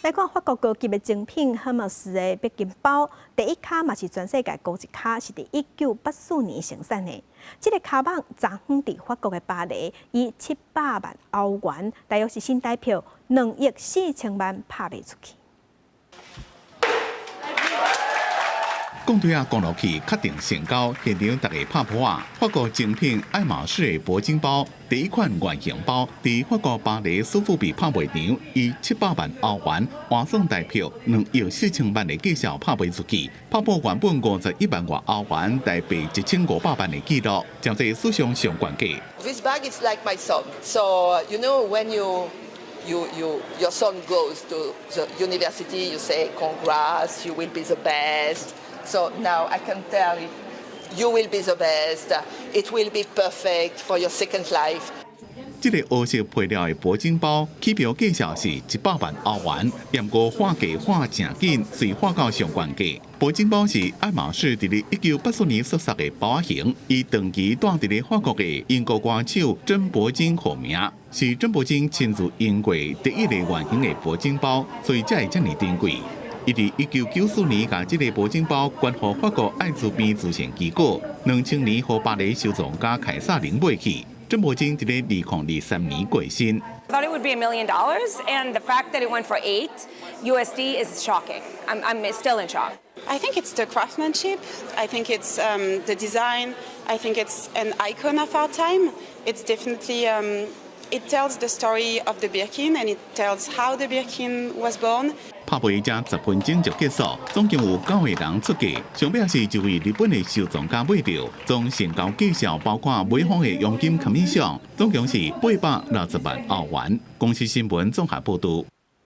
來看法國高級的精品赫瑪斯的柏金包，第一跤嘛是全世界孤一跤，是佇1984年生產的。這个跤蠓昨昏佇法國的巴黎，以700萬歐元，大約是新台票2億4千萬拍賣出去。講對啊，講落去確定成交，現場逐家拍噗仔。法國精品愛馬仕的鉑金包，第一款原型包，佇法國巴黎蘇富比拍賣場以700萬歐元換算台票2億4千萬的價數拍賣出去，拍破原本51萬外歐元台幣1500萬的紀錄，成做史上上懸價。 This bag is like my son. So you know when your son goes to the university, you say, "Congrats, you will be the best." So now I can tell you, you will be the best. It will be perfect for your second life. 這个烏色皮料的鉑金包起標價數是100萬歐元，毋過喊價喊誠緊，遂喊到上懸價。鉑金包是愛馬仕佇咧1984年設計的包仔型，伊長期蹛佇咧法國的英國歌手珍珀金號名，是珍珀金親自用過第一个原型的鉑金包，所以才會遮爾珍貴。伊佇1994年共這个鉑金包捐予法國愛滋病慈善機構，2000年予巴黎收藏家凱撒琳買去。珍珀金佇咧2023年過身。 I thought it would be $1 million, and the fact that it went for 8 USD is shocking. I'm still in shock. I think it's the craftsmanship. I think it's the design. I think it's an icon of our time. It's definitely it tells the story of the Birkin and it tells how the Birkin was born. 拍賣才10分鐘就結束，總共有九個人出價，上尾是一位日本的收藏家買著，總成交價數包括買方的佣金、commission，總共是860萬歐元。公視新聞綜合報導。